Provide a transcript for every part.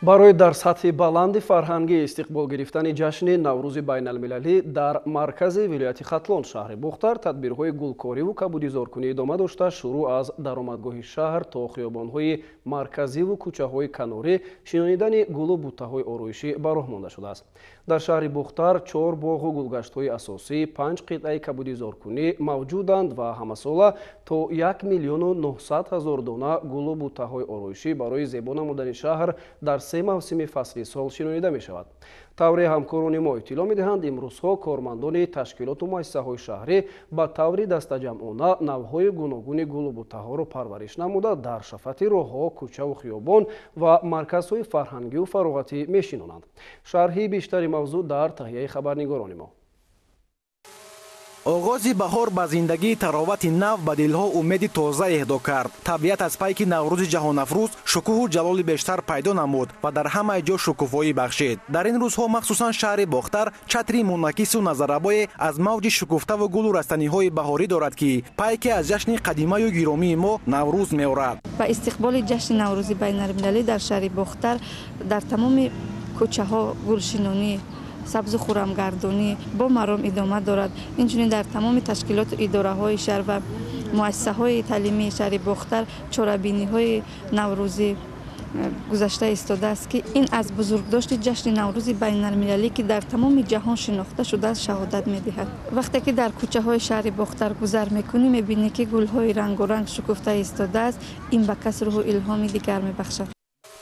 Барои дар сатҳи баланди фарҳангӣ истиқбол гирифтани ҷашни Наврӯзи байналмилалӣ дар маркази вилояти Хатлон, шаҳри Бохтар, тадбирҳои гулкориву кабудизоркунӣ идома дошта, шурӯъ аз даромадгоҳи шаҳр то хиёбонҳои марказиву кӯчаҳои канорӣ шинонидани гулу буттаҳои ороишӣ ба роҳ монда шудааст. Дар шаҳри Бохтар 4 боғу гулгаштҳои асосӣ, 5 қитъаи кабудизоркунӣ мавҷуданд ва ҳамасола то 1 900 000 дона гулу буттаҳои ороишӣ барои зебо намудани шаҳр дар 3 мавсими фасли сол шинонида мешавад. Тавре ҳамкорони мо иттилоъ медиҳанд, имрӯзҳо кормандони ташкилоту муассисаҳои шаҳрӣ ба таври дастаҷамъона навъҳои гуногуни гулу буттаҳоро парвариш намуда, дар шафати роҳҳо, кӯчаву хиёбон ва марказҳои фарҳангию фароғатӣ мешинонанд. Шарҳи бештари мавзӯъ дар таҳияи хабарнигорони мо. Оғози баҳор ба зиндагии таровати нав ба дилҳо умеди тоза эҳдо кард. Табиат аз пайки Наврӯзи ҷаҳонафрӯз шукӯҳу ҷалоли бештар пайдо намуд ва дар ҳамаи ҷо шукуфоӣ бахшид. Дар ин рӯзҳо махсусан шаҳри Бохтар чатри мунакису назаррабое аз мавҷи шукуфтаву гулу растаниҳои баҳорӣ дорад, ки пайке аз ҷашни қадимаю гиромии мо Наврӯз меорад. Ба истиқболи ҷашни Наврӯзи байналмилалӣ дар шаҳри Бохтар дар тамоми кӯчаҳо гулшинонӣ, сабзу хурамгардонӣ бо маром идома дорад. Инчунин дар тамоми ташкилоту идораҳои шаҳр ва муассисаҳои таълимии шаҳри Бохтар чорабиниҳои наврӯзӣ гузашта истодааст, ки ин аз бузургдошти ҷашни Наврӯзи байналмилалӣ, ки дар тамоми ҷаҳон шинохта шудааст, шаҳодат медиҳад. Вақте ки дар кӯчаҳои шаҳри Бохтар гузар мекунӣ, мебинӣ, ки гулҳои рангоранг шукуфта истодааст. Ин ба кас рӯҳу илҳоми дигар мебахшад.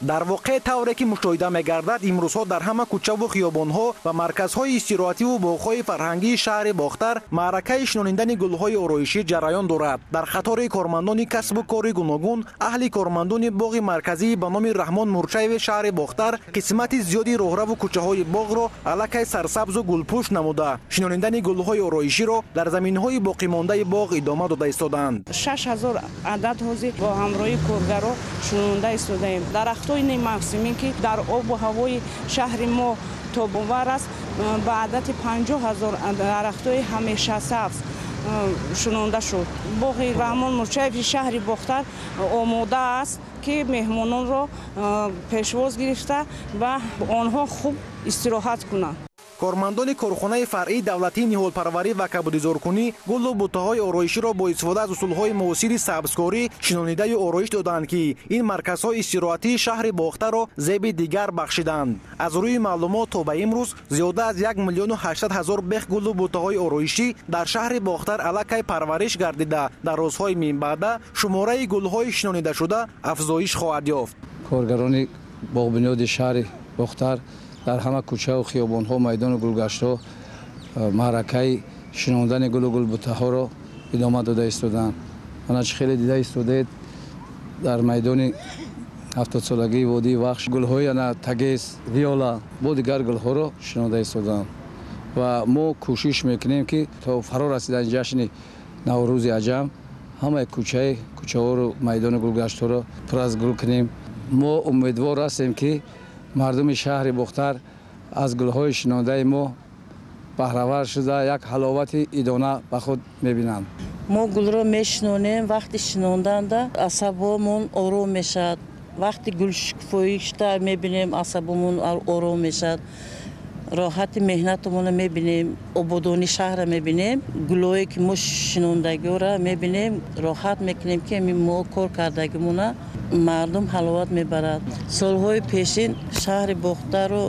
Дар воқеъ, тавре ки мушоҳида мегардад, имрӯзҳо дар ҳама кӯчаву хиёбонҳо ва марказҳои истироҳативу боғҳои фарҳангии шаҳри Бохтар маъракаи шинонидани гулҳои ороишӣ ҷараён дорад. Дар қатори кормандони касбу кори гуногун, аҳли кормандони боғи марказии ба номи Раҳмон Мурчаеви шаҳри Бохтар қисмати зиёди роҳраву кӯчаҳои боғро аллакай сарсабзу гулпӯш намуда, шинонидани гулҳои ороиширо дар заминҳои боқимондаи боғ идома дода истодаанд. 6000 адад ҳозир бо ҳамроҳии коргаро шинонда истодаем. Дарахтои мавсимӣ, ки дар обу ҳавои шаҳри мо тобовар аст, ба адади 50 000 дарахтои ҳамешасабз шунонда шуд. Боғи Раҳмон Мурчаеви шаҳри Бохтар омода аст, ки меҳмононро пешвоз гирифта ва онҳо хуб истироҳат кунанд. Кормандони корхонаи фаръии давлатии ниҳолпарварӣ ва кабудизоркунӣ гулу буттаҳои ороиширо бо истифода аз усулҳои муосири сабзкорӣ шинонидаю ороиш доданд, ки ин марказҳои истироҳатии шаҳри Бохтарро зеби дигар бахшиданд. Аз рӯи маълумот, то ба имрӯз зиёда аз 1 800 000 бех гулу буттаҳои ороишӣ дар шаҳри Бохтар аллакай парвариш гардида, дар рӯзҳои минбаъда шумораи гулҳои шинонидашуда афзоиш хоҳад ёфт. Коргарони боғбунёди шаҳри Бохтар дар ҳама кӯчаву хиёбонҳо, майдону гулгаштҳо маъракаи шинондани гулу гулбуттаҳоро идома дода истодаанд. Ана чӣ хеле дида истодаед, дар майдони 70-солагии водии Вахш гулҳои ана тагес, виола бо дигар гулҳоро шинонда истодаанд ва мо кӯшиш мекунем, ки то фаро расидани ҷашни Наврӯзи аҷам ҳамаи кӯчаҳоро, майдону гулгаштҳоро пур аз гул кунем. Мо умедвор ҳастем, ки мардуми шаҳри Бохтар аз гулҳои шинондаи мо баҳравар шуда, як ҳаловати идона ба худ мебинанд. Мо гулро мешинонем, вақти шинонданда асабомон ором мешавад. Вақти гулшукуфоӣ шуда мебинем, асабомон ором мешавад. Роҳати меҳнатамонро мебинем, ободонии шаҳрро мебинем, гулҳое ки мо шинондагиҳоро мебинем, роҳат мекунем, ки мо кор кардагимона мардум ҳаловат мебарад. Солҳои пешин шаҳри Бохтарро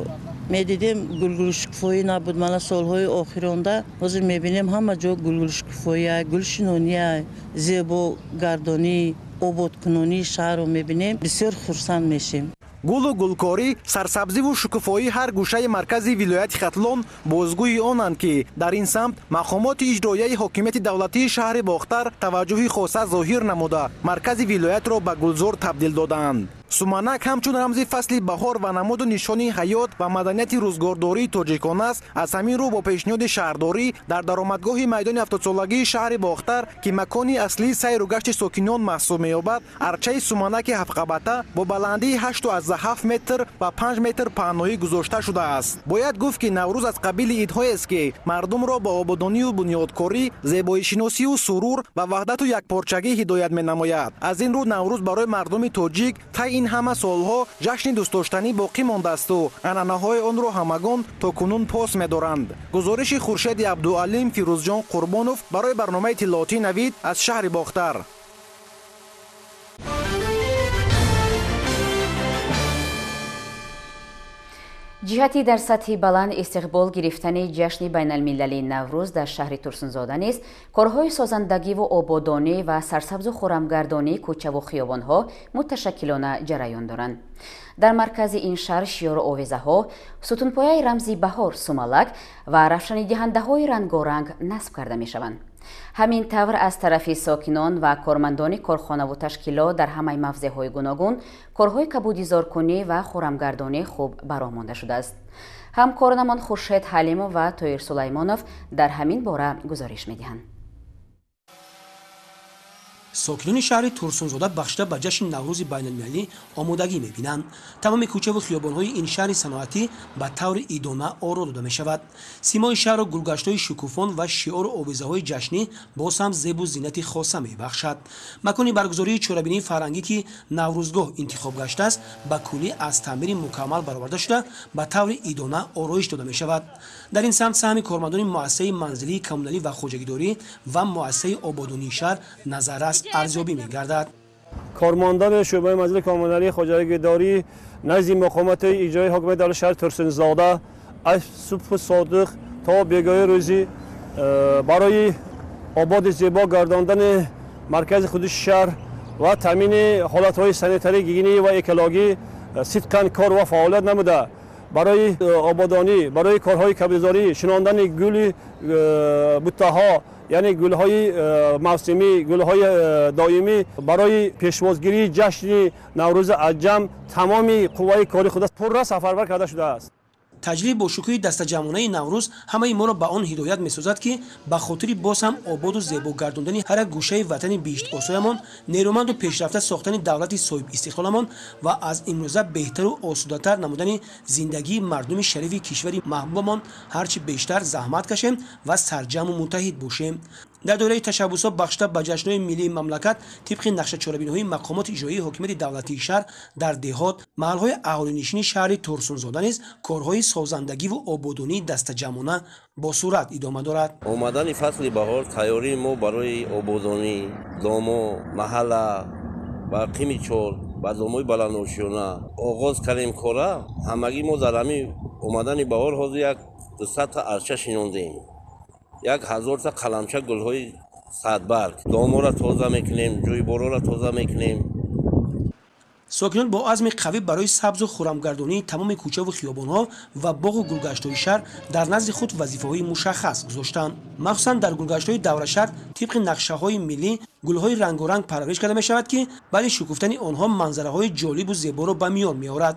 медидем, гулгулшукуфоӣ набуд. Мана солҳои охиронда ҳозир мебинем, ҳама ҷо гулгулшукуфоия, гулшинония, зебогардонӣ, ободкунонии шаҳрро мебинем, бисёр хурсанд мешем. Гулу гулкорӣ, сарсабзиву шукуфоии ҳар гӯшаи маркази вилояти Хатлон бозгӯи онанд, ки дар ин самт мақомоти иҷроияи ҳокимияти давлатии шаҳри Бохтар таваҷҷӯҳи хоса зоҳир намуда, маркази вилоятро ба гулзор табдил додаанд. Суманак ҳамчун рамзи фасли баҳор ва намуду нишони ҳаёт ва маданияти рӯзгордории тоҷикон аст. Аз ҳамин рӯ бо пешниҳоди шаҳрдорӣ дар даромадгоҳи майдони 70-солагии шаҳри Бохтар, ки макони аслии сайру гашти сокинон маҳсуб меёбад, арчаи суманаки ҳафтқабата бо баландии 8,7 метр ва 5 метр паҳноӣ гузошта шудааст. Бояд гуфт, ки Наврӯз аз қабили идҳоест, ки мардумро ба ободонию бунёдкорӣ, зебоишиносию сурур ва ваҳдату якпорчагӣ ҳидоят менамояд. Аз ин рӯ Наврӯз барои мардуми тоҷик тай ин ҳама солҳо ҷашни дӯстдоштанӣ боқӣ мондаасту анъанаҳои онро ҳамагон то кунун пос медоранд. Гузориши Хуршеди Абдуалим, Фирӯзҷон Қурбонов барои барномаи иттилоотии Навид аз шаҳри Бохтар. Ҷиҳати дар сатҳи баланд истиқбол гирифтани ҷашни байналмилалии Наврӯз дар шаҳри Турсунзода низ корҳои созандагиву ободонӣ ва сарсабзу хӯрамгардонии кӯчаву хиёбонҳо муташаккилона ҷараён доранд. Дар маркази ин шаҳр шиёру овезаҳо, сутунпояи рамзи баҳор сумалак ва равшанидиҳандаҳои рангоранг насб карда мешаванд. Ҳамин тавр аз тарафи сокинон ва кормандони корхонаву ташкилот дар ҳамаи мавзеъҳои гуногун корҳои кабудизоркунӣ ва хӯрамгардонӣ хуб бароҳ монда шудааст. Ҳамкоронамон Хуршед Ҳалимов ва Тоир Сулаймонов дар ҳамин бора гузориш медиҳанд. Сокинони шаҳри Турсунзода бахшида ба ҷашни Наврӯзи байналмилалӣ омодагӣ мебинанд. Тамоми кӯчаву хиёбонҳои ин шаҳри саноатӣ ба таври идона оро дода мешавад. Симои шаҳру гулгаштҳои шукуфон ва шиору овезаҳои ҷашнӣ боз ҳам зебу зинати хоса мебахшад. Макони баргузории чорабинии фарҳангӣ, ки Наврӯзгоҳ интихоб гаштааст, ба куллӣ аз таъмири мукаммал бароварда шуда, ба таври идона ороиш дода мешавад. Дар ин самт саҳми кормандони муассисаи манзилии коммуналӣ ва хоҷагидорӣ ва муассисаи ободонии шаҳр назаррас арзёбӣ мегардад. Кормандони шӯъбаи манзили коммуналии хоҷагидорӣ назди мақомоти иҷроии ҳокимияти давлати шаҳри Турсунзода аз субҳу содиқ то бегоҳи рӯзӣ барои ободи зебо гардондани маркази худи шаҳр ва таъмини ҳолатҳои санитарӣ, гигиенӣ ва экологӣ сидқан кор ва фаъолият намуда, барои ободонӣ, барои корҳои кабудизорӣ, шинондани гули буттаҳо, яъне гулҳои мавсимӣ, гулҳои доимӣ, барои пешвозгирии ҷашни Наврӯзи аҷам тамоми қувваи кори худа пурра сафарбар карда шудааст. Таҷлили бошукӯҳи дастаҷамъонаи Наврӯз ҳамаи моро ба он ҳидоят месозад, ки ба хотири боз ҳам ободу зебо гардондани ҳар як гӯшаи ватани биҳиштосоямон, нерӯманду пешрафта сохтани давлати соҳибистиқлоламон ва аз имрӯза беҳтару осудатар намудани зиндагии мардуми шарифи кишвари маҳбубамон ҳарчи бештар заҳмат кашем ва сарҷамъу муттаҳид бошем. Дар доираи ташаббусҳо бахшида ба ҷашнҳои миллии мамлакат тибқи нақшачорабиниҳои мақомоти иҷроии ҳокимияти давлатии шаҳр дар деҳот, маҳалҳои аҳолинишини шаҳри Турсунзода низ корҳои созандагиву ободонии дастаҷамъона бо суръат идома дорад. Омадани фасли баҳор тайёрии мо барои ободонӣ домо, маҳалла ва қими чор ба домои баландошёна оғоз кардем кора. Ҳамагӣ мо дар ҳамин омадани баҳор ҳозир як 200 та арча шинондем, 1000 та қаламча гулҳои садбарг, доморо тоза мекунем, ҷӯйборҳоро тоза мекунем. Сокинон бо азми қавӣ барои сабзу хӯрамгардонии тамоми кӯчаву хиёбонҳо ва боғу гулгаштҳои шаҳр дар назди худ вазифаҳои мушаххас гузоштанд. Махсусан дар гулгаштҳои даврашаҳр тибқи нақшаҳои миллӣ гулҳои рангоранг парвариш карда мешавад, ки баъди шукуфтани онҳо манзараҳои ҷолибу зеборо ба миён меорад.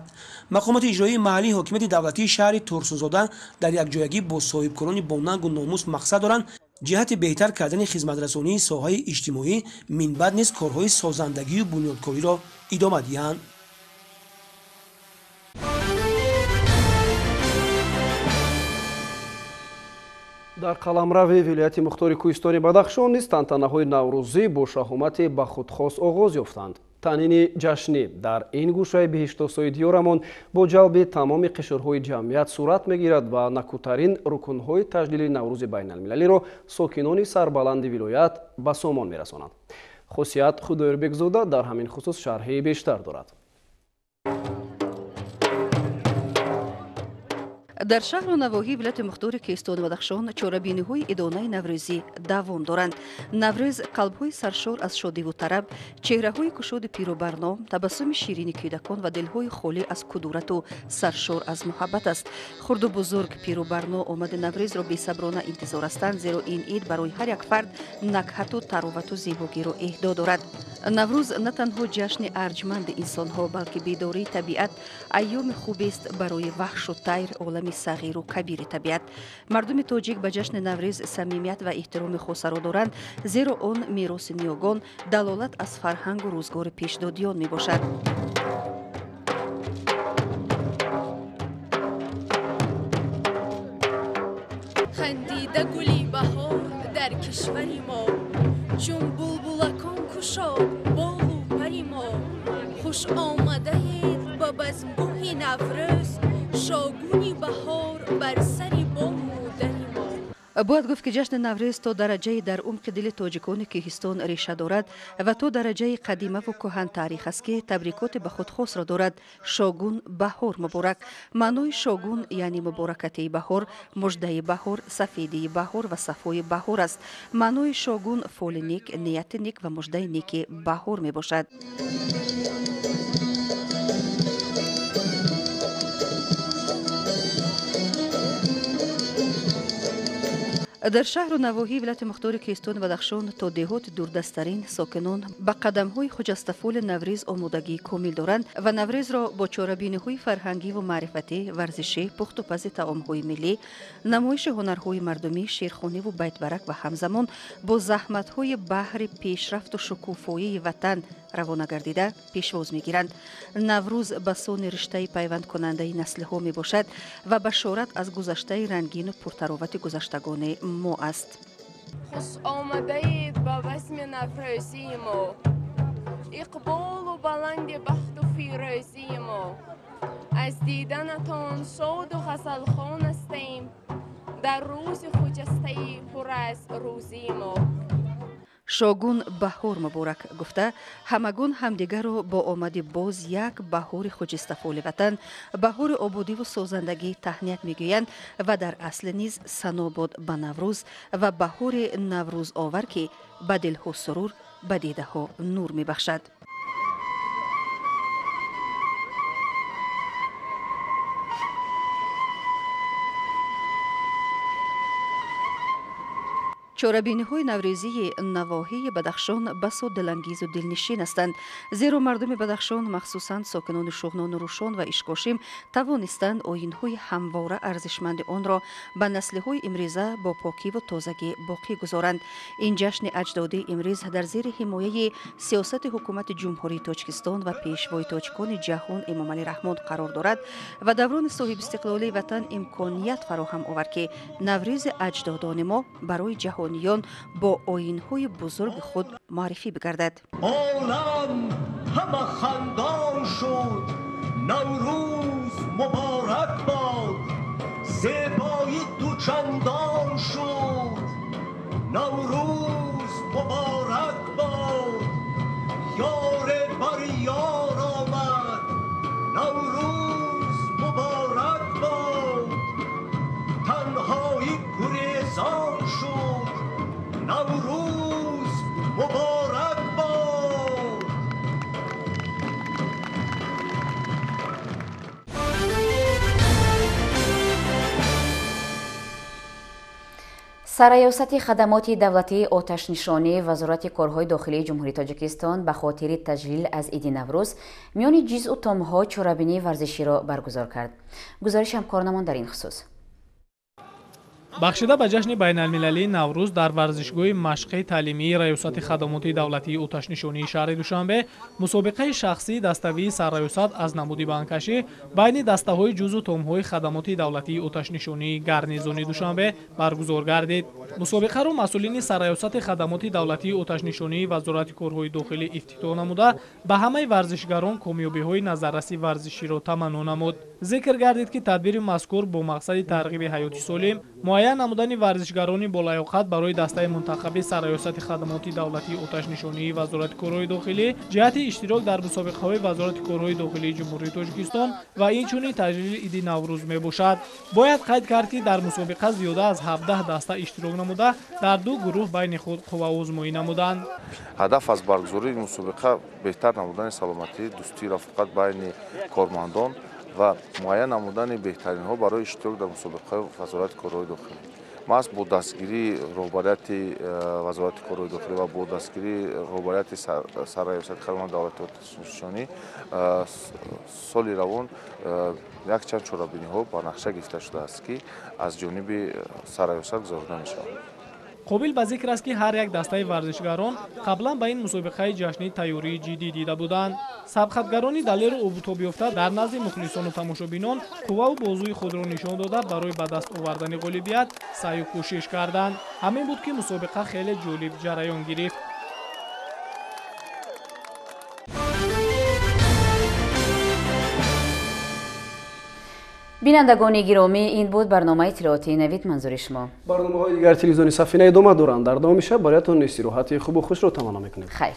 Мақомоти иҷроии маҳаллии ҳокимияти давлатии шаҳри Турсунзода дар якҷоягӣ бо соҳибкорони бонангу номус мақсад доранд ҷиҳати беҳтар кардани хизматрасонии соҳаи иҷтимоӣ минбаъд низ корҳои созандагию бунёдкориро идома диҳанд. Дар қаламрави вилояти мухтори кӯҳистони Бадахшон низ тантанаҳои наврӯзӣ бо шаҳомати ба худхос оғоз ёфтанд. Танини ҷашнӣ дар ин гӯшаи биҳиштосои диёрамон бо ҷалби тамоми қишрҳои ҷамъият сурат мегирад ва накӯтарин рукунҳои таҷлили Наврӯзи байналмилалиро сокинони сарбаланди вилоят ба сомон мерасонанд. Хосият Худоёрбекзода дар ҳамин хусус шарҳи бештар дорад. Дар шаҳру навоҳии вилояти мухтори Кӯҳистони Бадахшон чорабиниҳои идонаи наврӯзӣ давом доранд. Наврӯз қалбҳои саршор аз шодиву тараб, чеҳраҳои кушоди пиру барно, табассуми ширини кӯдакон ва дилҳои холӣ аз кудурату саршор аз муҳаббат аст. Хурду бузург, пиру барно омади наврӯзро бесаброна интизор ҳастанд, зеро ин ид барои ҳар як фард накҳату таровату зебогиро эҳдо дорад. Наврӯз на танҳо ҷашни арҷманди инсонҳо, балки бедории табиат, айёми хубест барои ваҳшу тайр, олами сағиру кабири табиат. Мардуми тоҷик ба ҷашни Наврӯз самимият ва эҳтироми хосаро доранд, зеро он мероси ниёгон, далолат аз фарҳангу рӯзгори пешдодиён мебошад. Хандида гули баҳор дар кишвари мо, чун булбулакон кушод болу пари мо, хуш омадаи. Шогуни баҳор бар сари бому дари мо. Бояд гуфт, ки ҷашни Наврӯз то дараҷаи дар умқи дили тоҷикони кӯҳистон реша дорад ва то дараҷаи қадимаву кӯҳантаърих аст, ки табрикоти ба худ хосро дорад. Шогун баҳор муборак. Маънои шогун яъне муборакатии баҳор, муждаи баҳор, сафедии баҳор ва сафои баҳор аст. Маънои шогун фоли нек, нияти нек ва муждаи неки баҳор мебошад. Дар шаҳру навоҳии вилояти мухтори Кӯҳистони Бадахшон то деҳоти дурдасттарин сокинон ба қадамҳои хуҷастафоли Наврӯз омодагии комил доранд ва Наврӯзро бо чорабиниҳои фарҳангиву маърифатӣ, варзишӣ, пухтупази таомҳои миллӣ, намоиши ҳунарҳои мардумӣ, шеърхониву байтбарак ва ҳамзамон бо заҳматҳои баҳри пешрафту шукуфоии ватан равона гардида пешвоз мегиранд. Наврӯз ба сони риштаи пайвандкунандаи наслҳо мебошад ва башорат аз гузаштаи рангину пуртаровати гузаштагони мо аст. Хуш омадаед ба вазми наврӯзии мо, иқболу баланди бахту фирӯзии мо. Аз диданатон шоду ғазалхон ҳастем дар рӯзи хуҷастаи пур аз рӯзии мо. Шогун баҳор муборак гуфта, ҳамагон ҳамдигарро бо омади боз як баҳори хуҷистафоли ватан, баҳори ободиву созандагӣ таҳният мегӯянд ва дар асли низ сано бод ба Наврӯз ва баҳори наврӯзовар, ки ба дилҳо сурур, ба дидаҳо нур мебахшад. Чорабиниҳои наврӯзии навоҳии Бадахшон басо дилангезу дилнишин ҳастанд, зеро мардуми Бадахшон, махсусан сокинони Шуғнону Рӯшон ва Ишкошим, тавонистанд оинҳои ҳамвора арзишманди онро ба наслиҳои имрӯза бо покиву тозагӣ боқӣ гузоранд. Ин ҷашни аҷдодии имрӯз дар зери ҳимояи сиёсати ҳукумати Ҷумҳурии Тоҷикистон ва пешвои тоҷикони ҷаҳон Эмомалӣ Раҳмон қарор дорад ва даврони соҳибистиқлолии ватан имконият фароҳам овард, ки Наврӯзи аҷдодони мо барои ҷаҳон бо оинҳои бузурги худ муаррифӣ бигардад. Олам ҳама хандон шуд, Наврӯз муборак бод, зебоӣ дучандон шуд, Наврӯз муборак бод, ёре бар ёр омад, Наврӯз муборак бод, танҳоӣ гурезон шуд, Наврӯз муборак бод. Сарраёсати хадамоти давлатии оташнишонии Вазорати корҳои дохилии Ҷумҳурии Тоҷикистон ба хотири таҷлил аз иди Наврӯз миёни ҷизъу томҳо чорабинии варзиширо баргузор кард. Гузориши ҳамкоронамон дар ин хусус. Бахшида ба ҷашни байналмилалии Наврӯз дар варзишгоҳи машқи таълимии Раёсати хадамоти давлатии оташнишонии шаҳри Душанбе мусобиқаи шахсии даставии сарраёсат аз намуди банкашӣ байни дастаҳои ҷузъу томҳои хадамоти давлатии оташнишонии гарнизони Душанбе баргузор гардид. Мусобиқаро масъулини сарраёсати хадамоти давлатии оташнишонии Вазорати корҳои дохилӣ ифтитоҳ намуда, ба ҳамаи варзишгарон комёбиҳои назарраси варзиширо таманно намуд. Зикр гардид, ки тадбири мазкур бо мақсади тарғиби ҳаёти солим, муайян намудани варзишгарони болаёқат барои дастаи мунтахаби сарраёсати хадамоти давлатии оташнишонии Вазорати корҳои дохилӣ ҷиҳати иштирок дар мусобиқаҳои Вазорати корҳои дохилии Ҷумҳурии Тоҷикистон ва инчунин таҷлили иди Наврӯз мебошад. Бояд қайд кард, ки дар мусобиқа зиёда аз 17 даста иштирок намуда, дар ду гурӯҳ байни худ қувваозмоӣ намуданд. Ҳадаф аз баргузории мусобиқа беҳтар намудани саломатӣ, дӯстии рафоқат байни кормандон ва муайян намудани беҳтаринҳо барои иштирок дар мусобиқаи Вазорати корҳои дохилӣ. Маҳз бо дастгирии роҳбарияти Вазорати корҳои дохилӣ ва бо дастгирии роҳбарияти сарраёсати хадамоти давлатии оташнишонӣ соли равон якчанд чорабиниҳо ба нақша гирифта шудааст, ки аз ҷониби сарраёсат гузаронида мешавад. Қобил ба зикр аст, ки ҳар як дастаи варзишгарон қаблан ба ин мусобиқаи ҷашнӣ тайёрии ҷиддӣ дида буданд. Сабқатгарони далеру обутобёфта дар назди мухлисону тамошобинон қувваву бозуи худро нишон дода, барои ба даст овардани ғолибият саъю кӯшиш карданд. Ҳамин буд, ки мусобиқа хеле ҷолиб ҷараён гирифт. Бинандагони гиромӣ, ин буд барномаи иттилоотии Навид. Манзури шумо. Барномаҳои дигар телевизиони Сафина идома доранд. Дар давоми шаб бароятон истироҳати хубу хушро таманно мекунем. Хайр.